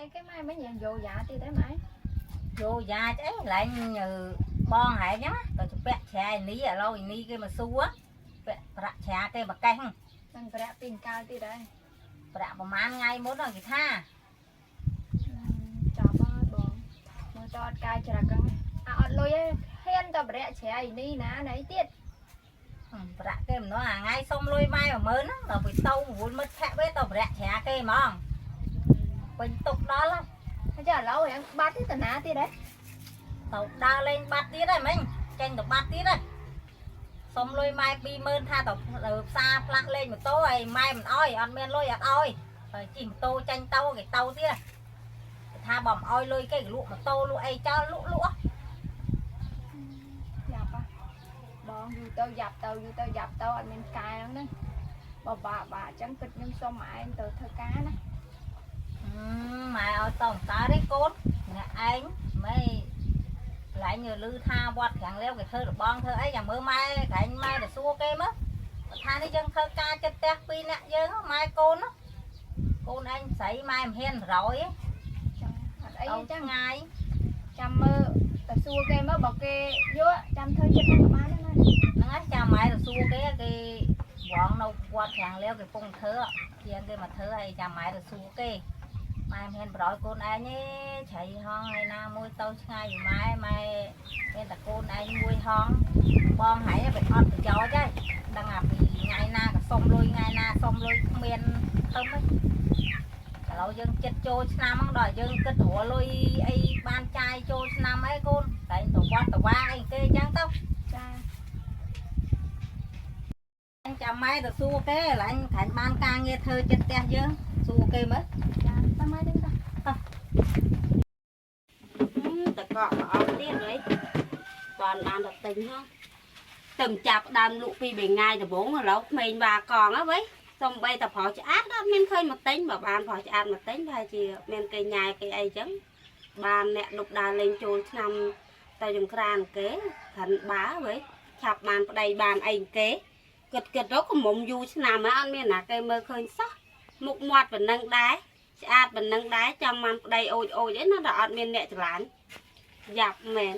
អីគេម៉ែមិញយ៉ាងយោយ៉ាទៀតទេម៉ែ យោយ៉ាអីឡើងបងហែងហ្នឹងក៏ជពាក់ជ្រាយនេះឥឡូវនេះគេមកសួរពាក់ប្រាក់ជ្រាគេមកកេះ នឹងប្រាក់ពីអង្កាលទៀតហើយ ប្រាក់ប្រហែលថ្ងៃមុនហ្នឹងគេថា ចាប់ហើយបងមើលតអត់កាយច្រាក់ហ្នឹងអាអត់លុយទេហ៊ានតែប្រាក់ជ្រាយនេះណាណៃទៀត ប្រាក់គេមិននោះអាថ្ងៃសុំលុយម៉ែ10000ហ្នឹងដល់ទៅទៅវល់មិត្តភក្តិវាទៅប្រាក់ជ្រាគេហ្មងពេញទុកដល់ ហើយចាឥឡូវរៀងបាត់ទេតាណាទៀតហ៎ ទៅដើរលេងបាត់ទៀតហើយមិញចេញទៅបាត់ទៀតហើយសុំលុយម៉ែ20000ថាទៅផ្សារផ្លាស់លេងម៉ូតូហើយម៉ែមិនអោយអត់មានលុយអត់អោយហើយជិះម៉ូតូចាញ់ទៅគេទៅទៀតថាបើមិនអោយលុយគេលក់ម៉ូតូលក់អីចោលលក់លក់ យ៉ាប់ហ៎បងយូរទៅយ៉ាប់ទៅយូរទៅយ៉ាប់ទៅអត់មានកែហ្នឹងណាបើបាក់បាក់អញ្ចឹងគិតខ្ញុំសុំឯងទៅធ្វើការណា ម៉ែឲ្យតងតើទេកូនអ្នកឯងម៉ែកន្លែងលឺថាវត្តខាងលាវគេធ្វើរបងធ្វើអីយ៉ាងមើលម៉ែកន្លែងម៉ែទៅសួរគេមើលថានេះយើងធ្វើការចិត្តផ្ទះពីរអ្នកយើងម៉ែកូនកូនឯងស្រីម៉ែមិនហ៊ាន100ទេ ចឹងអត់អី អី ទេចឹង ចឹងថ្ងៃ ចាំមើលទៅសួរគេមើលបើគេយកចាំធ្វើចិត្តហ្នឹងក៏បានដែរណា ហ្នឹងហើយចាំម៉ែទៅសួរគេគេវងនៅវត្តខាងលាវគេពងធ្វើជាងគេមកធ្វើហើយចាំម៉ែទៅសួរគេម៉ែមិនហ៊ាន100កូនឯងទេជ្រៃហងឯណាមួយទៅឆ្ងាយពីម៉ែម៉ែមានតែកូនឯងមួយហងបងហែងវាអត់ប្រយោជន៍ហើយដឹងអាពីថ្ងៃណាក៏សុំលុយថ្ងៃណាសុំលុយគ្មានទៅមិនឥឡូវយើងចិត្តចូលឆ្នាំហ្នឹងដល់យើងគិតរលុយអីបានចាយចូលឆ្នាំអីកូនតែទៅវត្តទៅវាអីគេអញ្ចឹងទៅ ចា ចាំម៉ែទៅសួរគេឡើងខាញ់បានការងារធ្វើចិត្តផ្ទះយើងសួរគេមើល ចាតាមម៉ែហ្នឹងតា តកកមកអស់ទៀតហីបានបានទៅទិញហ៎ទៅចាប់ដើមលក់ពីរថ្ងៃដំបូងឥឡូវក្មេងវ៉ាកងហ៎វ៉ៃសំបីតែប្រោឆ្អាតអត់មានឃើញមកទិញបើបានប្រោឆ្អាតមកទិញប្រហែលជាមានគេញ៉ែគេអីចឹងបានអ្នកដប់ដើរលេងចូលឆ្នាំទៅចង្ក្រានគេខិនបើវ៉ៃឆាប់បានប្តីបានអីគេគិតគិតទៅកុំយូរឆ្នាំហើយអត់មានណាគេមើលឃើញសោះមុខមាត់ប៉ុណ្ណឹងដែរឆ្អាតប៉ុណ្ណឹងដែរចង់បានប្តីអូចអូចអីណាតែអត់មានអ្នកច្រាន យ៉ាប់មែន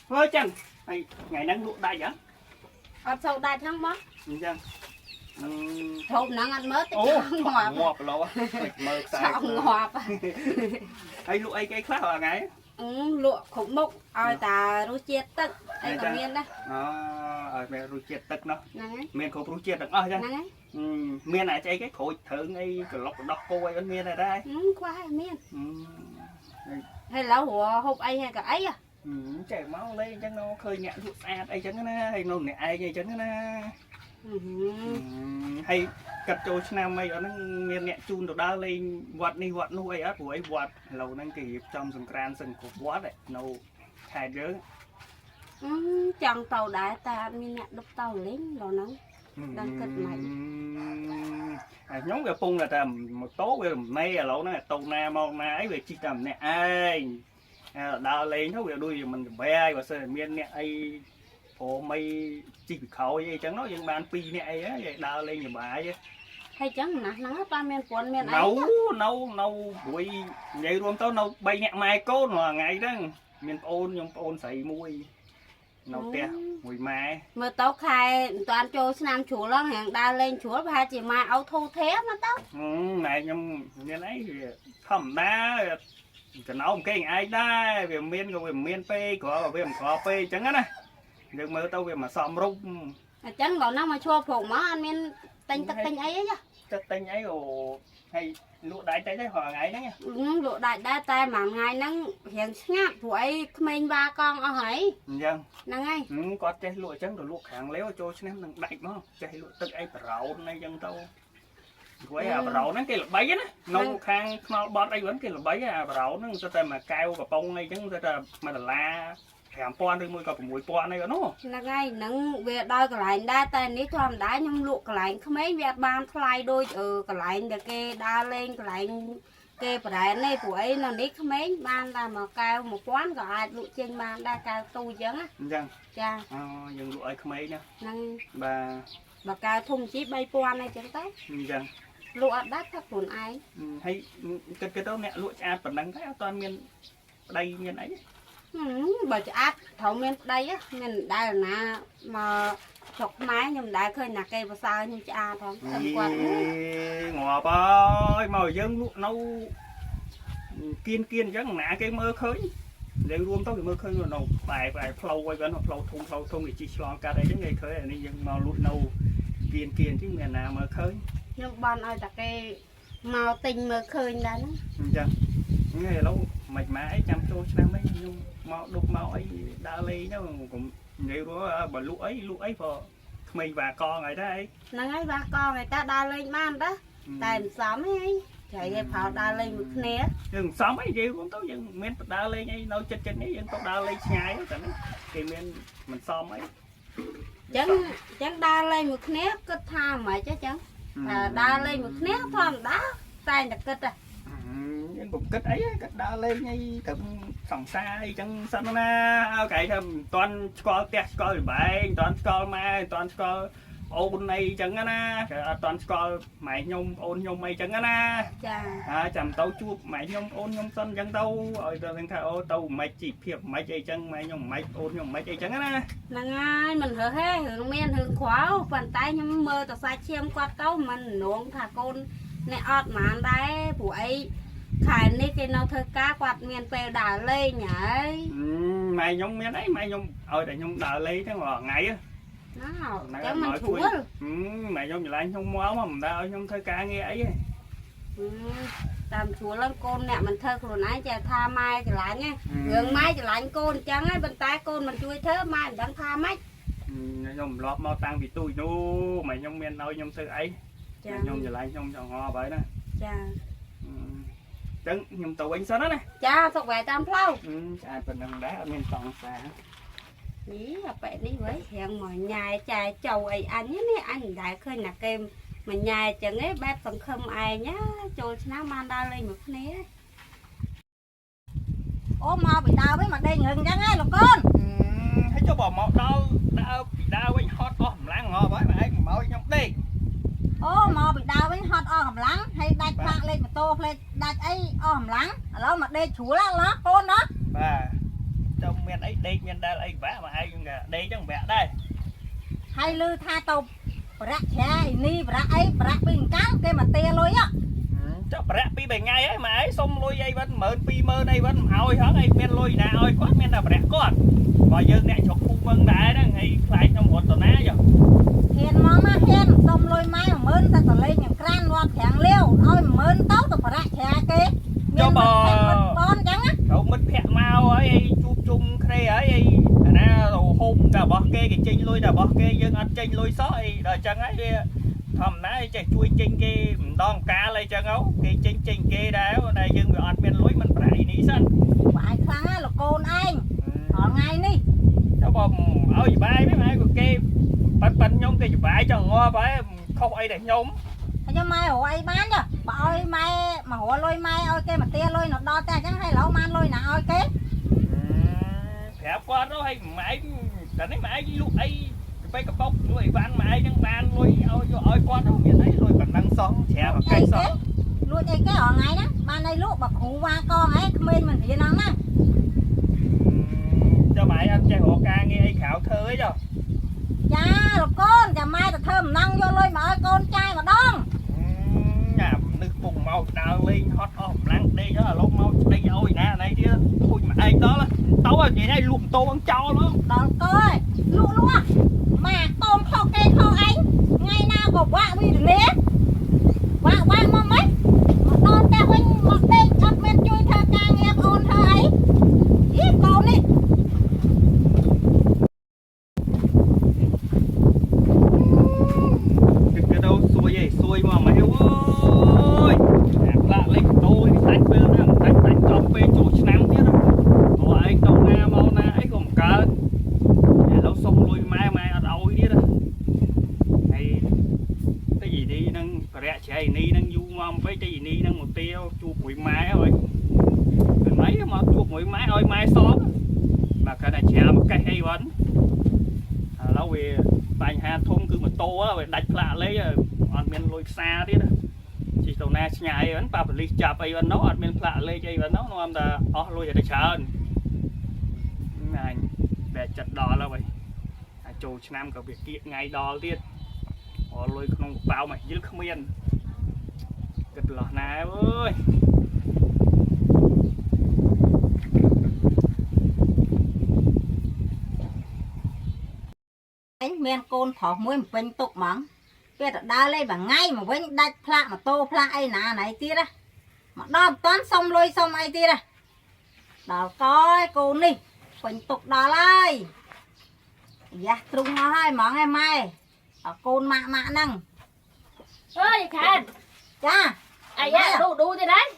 ធ្វើចឹងហើយថ្ងៃហ្នឹងលក់ដាច់ហ៎ អត់សូវដាច់ហ្នឹងមក អញ្ចឹងអឺ ធូបហ្នឹងអត់មើលតិច អូ ងាប់ ងាប់ឡូវមើលខ្សែ ឆក់ងាប់ ហើយលក់អីគេខ្លះរាល់ថ្ងៃ អឺលក់គ្រប់មុខឲ្យតារសជាតិទឹកអីក៏មានដែរ អូឲ្យមានរសជាតិទឹកនោះ ហ្នឹងហើយ មានគ្រប់រសជាតិទាំងអស់ចឹង ហ្នឹងហើយ មានអាស្អីគេក្រូចត្រូវអីក្លុកដោះគោអីអត់មានដែរដែរ អឺខ្វះហើយមានហើយឥឡូវរហូបអីហើយក៏អីហ៎ ចេះមកលេងអញ្ចឹងនៅឃើញអ្នកលក់ស្អាតអីចឹងណាហើយនៅម្នាក់ឯងអីចឹងណា អឺ ហើយកាត់ចូលឆ្នាំអីអត់ហ្នឹងមានអ្នកជូនទៅដើរលេងវត្តនេះវត្តនោះអីអត់ព្រោះអីវត្តឥឡូវហ្នឹងគេរៀបចំសង្ក្រានសឹងគ្រប់វត្តនៅខេត្តយើង អឺចង់ទៅដែរតែអត់មានអ្នកដប់ទៅលេងដល់ហ្នឹង ដឹងគិតម៉េច អាខ្ញុំវាពងតែម៉ូតូវារមែឥឡូវហ្នឹងតូណាមកណាអីវាជិះតែម្នាក់ឯងដើរលេងទៅវាដូចមិនសុបាយបើសិនមានអ្នកអីព្រមអីជិះពីក្រោយអីចឹងនោះយើងបាន2នាក់អីហ្នឹងដើរលេងសុបាយ ហើយចឹងណាស់ហ្នឹងប៉ាមានប្រពន្ធមានអី នៅនៅនៅព្រួយនិយាយរួមទៅនៅ3នាក់ម៉ែកូនរាល់ថ្ងៃហ្នឹងមានប្អូនខ្ញុំប្អូនស្រីមួយនៅផ្ទះមួយម៉ែ មើលទៅខែមិនតាន់ចូលឆ្នាំជ្រុលហ្នឹងរៀងដើរលេងជ្រុលប្រហែលជាម៉ែឲ្យធូរធាមកទៅ ម៉ែខ្ញុំមានអីវាធម្មតាចំណោមគេឯងដែរវាមានក៏វាមិនមានពេកក្រក៏វាមិនក្រពេកអញ្ចឹងណាយើងមើលទៅវាមិនសមរម្យ អញ្ចឹងដល់ហ្នឹងមកឈរព្រោកមកអត់មានទិញទឹកទិញអីទេចា ទៅទិញអីអូហើយលក់ដាច់តិចទេរាល់ថ្ងៃហ្នឹង លក់ដាច់ដែរតែមួយថ្ងៃហ្នឹងរៀងស្ងាត់ព្រោះអីក្មេងវ៉ាកង់អស់ហើយ អញ្ចឹង ហ្នឹងហើយ គាត់ចេះលក់អញ្ចឹងទៅលក់ខាងលេវចូលឆ្នាំនឹងដាច់មកចេះលក់ទឹកអីប្រោនអីចឹងទៅព្រោះអាប្រោនហ្នឹងគេល្បីណានៅខាងខ្នល់បត់អីហ្នឹងគេល្បីអាប្រោនហ្នឹងសុទ្ធតែមួយកែវកំប៉ុងអីចឹងសុទ្ធតែ1ដុល្លារ5000ឬមួយក៏6000អីនោះ ហ្នឹងហើយហ្នឹងវាដោយកន្លែងដែរតែនេះធម្មតាខ្ញុំលក់កន្លែងក្មេងវាអត់បានថ្លៃដូចកន្លែងដែលគេដើរលេងកន្លែងគេប្រែនទេព្រោះអីនៅនេះក្មេងបានតែមួយកែវ1000ក៏អាចលក់ចេញបានដែរកែវទូអញ្ចឹងណា អញ្ចឹង ចា អូយើងលក់ឲ្យក្មេងណា ហ្នឹង បាទ បើកែវធំជី3000អីចឹងទៅ អញ្ចឹង លក់អត់ដាច់ថាខ្លួនឯង ហើយគិតគិតទៅអ្នកលក់ឆ្អាតប៉ុណ្ណឹងតែអត់ទាន់មានប្តីមានអី ហឹមបើឆ្អាតត្រូវមានប្តីហ៎មានដែលណាមកស្រុកខ្មែរខ្ញុំមិនដែលឃើញណាគេប្រសើរខ្ញុំឆ្អាតផងតែគាត់ ងាប់ហើយមកយើងលក់នៅគៀនគៀនអញ្ចឹងណាគេមើលឃើញនិយាយរួមទៅគេមើលឃើញនៅបែបបែបផ្លូវអីហ្នឹងផ្លូវធំផ្លូវធំគេជិះឆ្លងកាត់អីចឹងគេឃើញអានេះយើងមកលក់នៅគៀនគៀនជាងមានណាមើលឃើញ ខ្ញុំបន់ឲ្យតែគេមកទិញមើលឃើញដែរហ្នឹង អញ្ចឹងថ្ងៃឥឡូវមិនម៉ែអីចាំចូលឆ្នាំអីខ្ញុំមកដុកមកអីដើរលេងទៅកុំនិយាយរួមបើលក់អីលក់អីព្រោះក្មេងវ៉ាកងអីដែរអី ហ្នឹងហើយវ៉ាកងឯតាដើរលេងបានតាតែមិនសមទេហីចៃឲ្យផោដើរលេងមួយគ្នា យើងសំអីនិយាយរួមទៅយើងមានបដើរលេងអីនៅចិត្តចិត្តនេះយើងទៅដើរលេងឆ្ងាយតែនេះគេមានមិនសមអី ចឹងចឹងដើរលេងមួយគ្នាគិតថាមិនហិចចឹងតែដើរលេងមួយគ្នាធម្មតាតែងតែគិតហ៎ យើងកុំគិតអីគិតដើរលេងអីត្រឹមសង្សារអីចឹងសិនណាឲ្យកែថាមិនទាន់ស្គាល់ផ្ទះស្គាល់លបែងមិនទាន់ស្គាល់ម៉ែមិនទាន់ស្គាល់អូនអីចឹងណាគេអត់ទាន់ស្គាល់ម៉ែខ្ញុំអូនខ្ញុំអីចឹងណា ចា ហើយចាំទៅជួបម៉ែខ្ញុំអូនខ្ញុំសិនចឹងទៅឲ្យទៅដឹងថាអូទៅមិនជីភាពមិនអីចឹងម៉ែខ្ញុំមិនអូនខ្ញុំមិនអីចឹងណា ហ្នឹងហើយមិនរើសទេរឿងមានរឿងក្រៅប៉ុន្តែខ្ញុំមើលទៅសាច់ឈាមគាត់ទៅមិននងថាកូនអ្នកអត់ហ្មងដែរព្រោះអីខែនេះគេនៅធ្វើការគាត់មានពេលដើរលេងហើយ ម៉ែខ្ញុំមានអីម៉ែខ្ញុំឲ្យតែខ្ញុំដើរលេងហ្នឹងរាល់ថ្ងៃ ណាចឹងមិនស្រួល ម៉ែខ្ញុំច្រឡែងខ្ញុំមកមកមិនដើរឲ្យខ្ញុំធ្វើការងារអីទេ តាមស្រួលហ្នឹងកូនអ្នកមិនធ្វើខ្លួនឯងចេះថាម៉ែច្រឡាញ់ណារឿងម៉ែច្រឡាញ់កូនអញ្ចឹងហើយប៉ុន្តែកូនមិនជួយធ្វើម៉ែមិនដឹងថាម៉េច ខ្ញុំម្លប់មកតាំងពីទូចនោះម៉ែខ្ញុំមានឲ្យខ្ញុំធ្វើអី ចា ខ្ញុំច្រឡែងខ្ញុំចង់ងាប់ហើយណា ចា ចឹងខ្ញុំទៅវិញសិនណា ចាសុកវ៉ែតាមផ្លូវ ឆ្អាតប៉ុណ្ណឹងដែរអត់មានសង្សារ នេះអាប៉ែនេះវិញរៀងមកញ៉ែចែចៅអីអញនេះអញមិនដែលឃើញណាគេមកញ៉ែអញ្ចឹងឯងបែបសង្ឃឹមឯងណាចូលឆ្នាំបានដើរលេងមួយគ្នា អូមកពីដើមវិញមកដេករឹងអញ្ចឹងហ៎លោកកូន ហើយចុះបើមកដល់ដើរពីដើរវិញហត់អស់កម្លាំងងាប់ហើយម៉ែឯងមកឲ្យខ្ញុំដេក អូមកពីដើមវិញហត់អស់កម្លាំងហើយដាច់ផ្លាកលេខម៉ូតូផ្លេចដាច់អីអស់កម្លាំងឥឡូវមកដេកជ្រួលណាកូនណា បាទចុះមានអីដេកមានដែលអីបាក់ម៉ែឯងដេកចឹងបាក់ដែរ ហើយឮថាទៅប្រាក់ច្រាអីនេះប្រាក់អីប្រាក់ពីអង្កាំគេមកទាលុយហ៎ ចុះប្រាក់ពីរបីថ្ងៃហើយម៉ែឯងសុំលុយអីវិញ10000 20000អីវិញមិនឲ្យហងអីមានលុយណាឲ្យគាត់មានតែប្រាក់គាត់បើយើងអ្នកជ្រុកភូមិឹងដែរហ្នឹងហើយខ្លាចខ្ញុំរត់ទៅណាចុះ ហ៊ានមកណាហ៊ានសុំលុយម៉ែ10000តែតលេងយ៉ាងក្រានវត្តក្រាំងលាវឲ្យ10000ទៅទៅប្រាក់ច្រាគេមានមិត្តភក្តិមិត្តបងអញ្ចឹងណា ត្រូវមិត្តភ័ក្ដិមកហើយអីជួបជុំគ្នាហើយអីអាណាទៅហូបតែរបស់គេគេចេញលុយតែរបស់គេយើងអត់ចេញលុយសោះអីដល់អញ្ចឹងហើយវាធម្មតាចេះជួយចេញគេម្ដងកាលអីចឹងហ៎គេចេញចេញគេដែរតែយើងវាអត់មានលុយមិនប្រាយនេះសិន បាយខ្លាំងណាស់លោកកូនឯងរាល់ថ្ងៃនេះ ចុះបើឲ្យបាយវិញម៉ែក៏គេប៉ិនប៉ិនខ្ញុំគេបាយចង់ងាប់ហើយខុសអីតែខ្ញុំ ខ្ញុំម៉ែរកអីបានចុះបើឲ្យម៉ែមករកលុយម៉ែឲ្យគេមកទាលុយនៅដល់តែអញ្ចឹងហើយឥឡូវបានលុយណាឲ្យគេ ប្រាប់គាត់ទៅឲ្យម៉ែតែនេះម៉ែលក់អីទៅកប៉ុកលក់អីវ៉ាន់ម៉ែចឹងបានលុយឲ្យយកឲ្យគាត់ទៅមានអីលុយប៉ុណ្ណឹងសោះច្រាបកេះសោះ លួចអីគេរាល់ថ្ងៃហ្នឹងបានអីលក់បើគ្រូវ៉ាកងឯងក្មេងមិនរៀនហ្នឹងណា ចុះម៉ែអត់ចេះរកការងារអីក្រៅធ្វើអីចុះ ចាលោកកូនចាំម៉ែទៅធ្វើបំណងយកលុយមកឲ្យកូនចាយម្ដង ញ៉ាំនឹកពុកមកដើរលេងហត់អស់កម្លាំងដេកឥឡូវមកដេកឲ្យណាណៃទៀតធុញម៉ែឯងដល់ទៅនិយាយឲ្យលក់ម៉ូតូអងចោលហ្មង ដល់កឯងលក់លក់ម៉ែកូនខុសគេខុសឯងថ្ងៃណាក៏វាក់វីរលាវាក់វាក់មកម៉េចមកដល់ផ្ទះវិញមកដេកអត់មានជួយធ្វើការងារប្អូនធ្វើអីយីកូននេះ គឺគេទៅសួយឯងសួយមកម៉េចអូយអាផ្លាកលេខម៉ូតូនេះដាច់ពេលណាមិនដាច់ដាច់ចំពេលចូលឆ្នាំទៀតអូឯងទៅណាមកណាអីក៏មិនកើតឥឡូវសុំលុយម៉ែម៉ែអត់ឲ្យទៀតហើយតិចនេះនឹងប្រយៈជ្រៃនេះនឹងយូរមកពេកតិចនេះនឹងមកទាជួបមួយម៉ែហើយពេលម៉េចមកជួបមួយម៉ែឲ្យម៉ែសងបាទគាត់តែជ្រាមកកេះអីវ៉ាន់ឥឡូវវាបញ្ហាធំគឺម៉ូតូវាដាច់ផ្លាកលេខអត់មានលុយផ្សារទៀត ទៅណាឆ្ងាយហ្នឹងប៉ាប៉ូលីសចាប់អីហ្នឹងអត់មានផ្លាកលេខអីហ្នឹងនាំតែអស់លុយតែច្រើនអញបែកចិត្តដល់ហើយអាចចូលឆ្នាំក៏វាគៀកថ្ងៃដល់ទៀតអស់លុយក្នុងកប៉ៅមកយិលគ្មានគិតលោះណាអើយ ឯងមានកូនប្រុសមួយមិនពេញទុកហ្មងពេលទៅដើរលេងមួយថ្ងៃមកវិញដាច់ផ្លាកម៉ូតូផ្លាកអីណាណៃទៀតណាមកដល់មិនតាន់សុំលុយសុំអីទៀតណាដល់កហើយកូននេះពេញទុកដល់ហើយយ៉ាស់ទ្រុងអស់ហើយហ្មងឯងម៉ែអកូនម៉ាក់ម៉ាក់ហ្នឹង អើយខាន ចា អាយ៉ាឌូឌូទៀតហើយ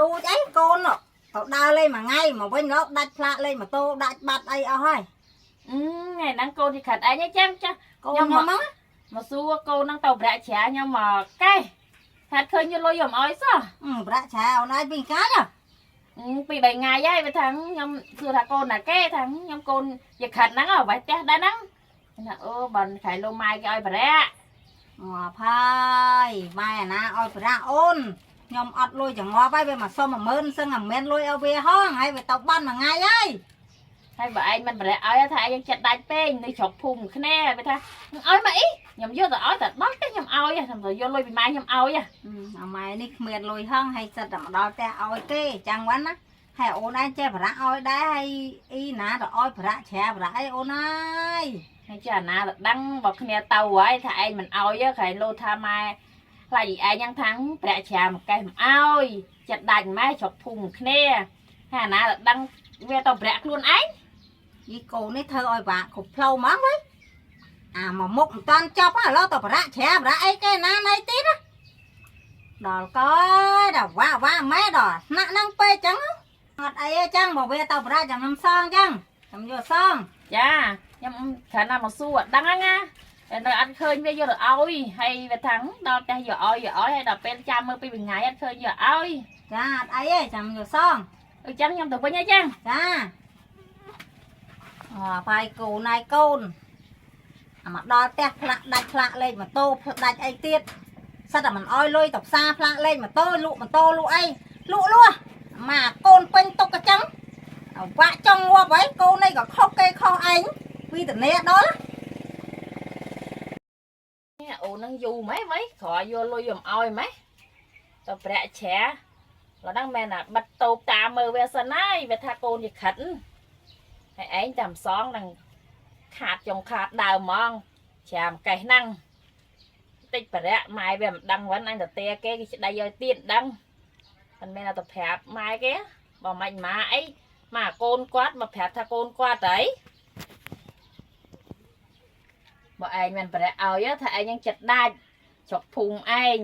ឌូចអីកូននោះទៅដើរលេងមួយថ្ងៃមកវិញលោកដាច់ផ្លាកលេខម៉ូតូដាច់បាត់អីអស់ហើយ ថ្ងៃហ្នឹងកូនទីខាត់ឯងចាំចា កូនខ្ញុំហ្នឹង មកសួរកូនហ្នឹងទៅប្រាក់ច្រាខ្ញុំមកកេះថាឃើញយកលុយយកមកឲ្យសោះ ប្រាក់ឆាអូនឯងពីកាច ពី3ថ្ងៃហើយវាថាខ្ញុំសួរថាកូនណាគេថាខ្ញុំកូនយាខាត់ហ្នឹងអ្វីផ្ទះដែរហ្នឹងណាអូបើខែលោម៉ែគេឲ្យប្រាក់ ងាប់ហើយម៉ែអាណាឲ្យប្រាក់អូនខ្ញុំអត់លុយចងាប់ហើយវាមកសុំ10000សឹងតែមិនលុយឲ្យវាហងហើយវាទៅបានមួយថ្ងៃហើយ ហើយបើឯងមិនប្រាក់ឲ្យថាឯងចិត្តដាច់ពេកនៅស្រុកភូមិគ្នាវាថាឲ្យមកអីខ្ញុំយកទៅឲ្យតែដល់ទេខ្ញុំឲ្យខ្ញុំទៅយកលុយពីម៉ែខ្ញុំឲ្យ អាម៉ែនេះគ្មានលុយហងហើយសិតតែមកដល់ផ្ទះឲ្យគេចាំងវ៉ាន់ណាហើយអូនឯងចេះប្រាក់ឲ្យដែរហើយអ៊ីណាទៅឲ្យប្រាក់ច្រាប្រាក់អីអូនអើយ ហើយចាអាណាទៅដឹងបើគ្នាទៅហើយថាឯងមិនឲ្យក្រែងលោថាម៉ែខ្លាចឯងយ៉ាងថាំងប្រាក់ច្រាមកេះមិនឲ្យចិត្តដាច់ម៉ែស្រុកភូមិគ្នាហើយអាណាទៅដឹងវាទៅប្រាក់ខ្លួនឯង យីកូននេះធ្វើឲ្យបាក់គ្រប់ផ្លូវហ្មងវិញអាមកមុខមិនតាន់ចប់ឥឡូវទៅប្រាក់ច្រាប្រាក់អីគេណាណៃទៀតណាដល់កយដល់វ៉ាវ៉ាម៉ែដល់ថ្នាក់ហ្នឹងពេកចឹងអត់អីទេចឹងបើវាទៅប្រាក់ចាំខ្ញុំសងចឹងខ្ញុំយកសង ចាខ្ញុំគ្រាន់តែមកសួរអត់ដឹងហ្នឹងណាតែនៅអត់ឃើញវាយកទៅឲ្យហើយវាថាំងដល់ផ្ទះយកឲ្យយកឲ្យហើយដល់ពេលចាំមើលពីថ្ងៃអត់ឃើញយកឲ្យ ចាអត់អីទេចាំយកសង អញ្ចឹងខ្ញុំទៅវិញហើយចឹង ចាអបាយកូនហើយកូនអាមកដល់ផ្ទះផ្លាក់ដាច់ផ្លាក់លេខម៉ូតូផ្លាក់ដាច់អីទៀតសិតតែមិនអោយលុយទៅផ្សារផ្លាក់លេខម៉ូតូលក់ម៉ូតូលក់អីលក់លួសមកកូនពេញទុកកញ្ចឹងអាវាក់ចង់ងាប់ហើយកូននេះក៏ខុសគេខុសឯងវីតនីដល់ នេះអូននឹងយូរម៉េចម៉េចក្រោយយកលុយយកមកឲ្យម៉េចទៅប្រាក់ច្រាឡើយហ្នឹងមែនណាបិទតូបតាមមើលវាសិនហើយវាថាកូនជាខិតហើយឯងតាមសងនឹងខាតចុងខាតដើមហ្មងច្រាមកេះហ្នឹងតិចប្រាក់ម៉ែវាមិនដឹងវិញអញទៅទេគេគេស្ដីឲ្យទៀតដឹងមិនមែនតែទៅប្រាប់ម៉ែគេបើមិនម៉ាអីម៉ាកូនគាត់មកប្រាប់ថាកូនគាត់អីបើឯងមិនប្រាក់ឲ្យថាឯងនឹងចិត្តដាច់ស្រុកភូមិឯង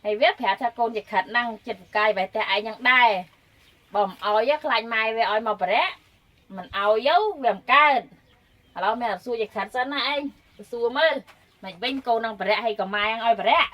ហើយវាប្រាប់ថាកូនជាខិតហ្នឹងចិត្តកាយបែតែឯងនឹងដែរបើមិនឲ្យខ្លាចម៉ែវាឲ្យមកប្រាក់មិនឲ្យទៅវាមិនកើតឥឡូវមានតែសួរជាខិតសិនណាឯងសួរមើលមិនវិញកូននឹងប្រាក់ហើយក៏ម៉ែនឹងឲ្យប្រាក់